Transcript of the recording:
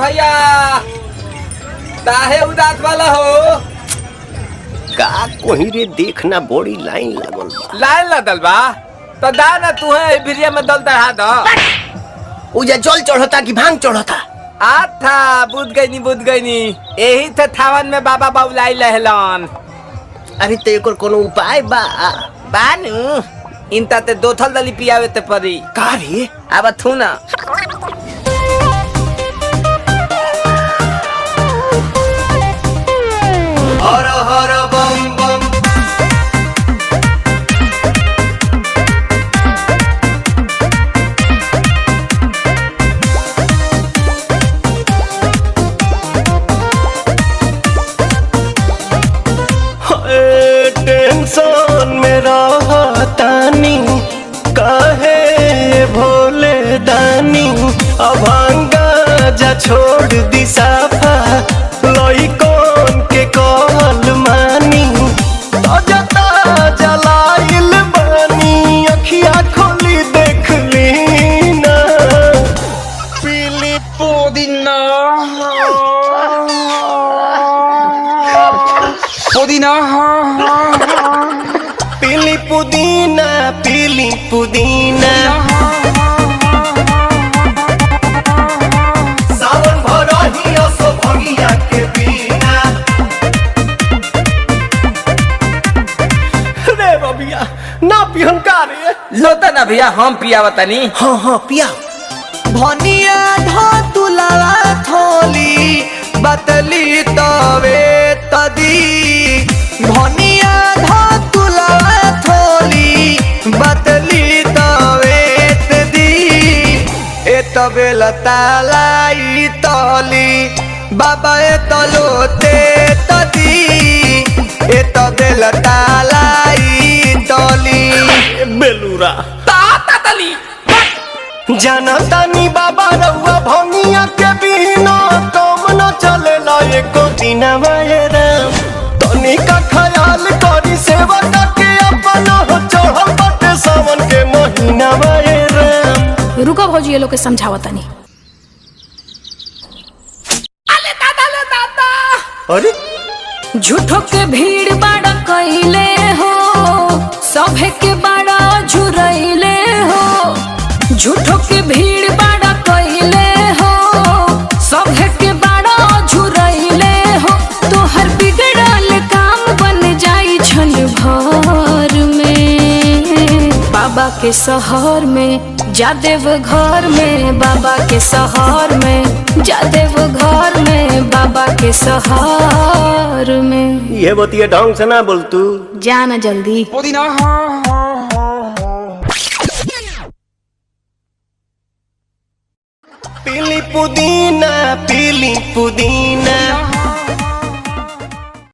भैया, काहे उदास वाला हो? का कोही रे, देखना बड़ी लाइन लागल बा। लाइन लगल बा तो दा ना तू है भिरिया में दल चढ़ा दो। उजा जल चढ़ता कि भांग चढ़ता? आथा बुझ गई नी, बुझ गई नी, यही थे थावन में बाबा बाबुलाई लहलन। अरे तो एकर कोनो उपाय बा? बानू इनता ते दोथल दली पियावे ते परी। का रे? अब थू ना। हर हर बम बम। टेंशन में रहतानी काहे भोले दानी, अभांगा जा छोड़ दी साफा लइकन के कहल मानी, ताजा जलाइल बानी अखिया खोली देख ली ना। पीली पुदीना पुदीना पीली पुदीना पीली पुदीना, सावन भरही असो भगिया के बिना। रे बबिया ना पिहन का रे? लोता ना भैया, हम पियावा तनी। हाँ हाँ पिया। भनिया धतुलावा थोली बतली तवे तदी, भनिया धतुलावा थोली बतली तवे तदी, ए तबे लतालाई तली बाबा ए तलोते तदी, ए तबे लतालाई तली। बेलूरा ता ता तली। जनतानी बाबा रउआ भंगिया के बिना काम न चलेला एको दिनवा ये राम। तनी का ख्याल करी सेवा करके अपन हो चढ़ल बाटे सावन के महीनावा ये राम। रुको भौजी, ये लोग के समझावा तनी। अले दादा ले दादा। अरे झूठो के भीड़ बाड़ा कइले हो, सभे के बाड़ा झुरइले हो। झूठो के भीड़ बाड़ा कइले हो, सभे के बाड़ा झुरइले हो। तोहर बिगड़ल काम बन जाई क्षण भर में, बाबा के शहर में जादेव घर में, बाबा के शहर में जादेव घर में, बाबा के शहर में। ये बतिया ढंग से ना बोल तू। जाना जल्दी। पुदीना पीली पुदीना पीली पुदीना।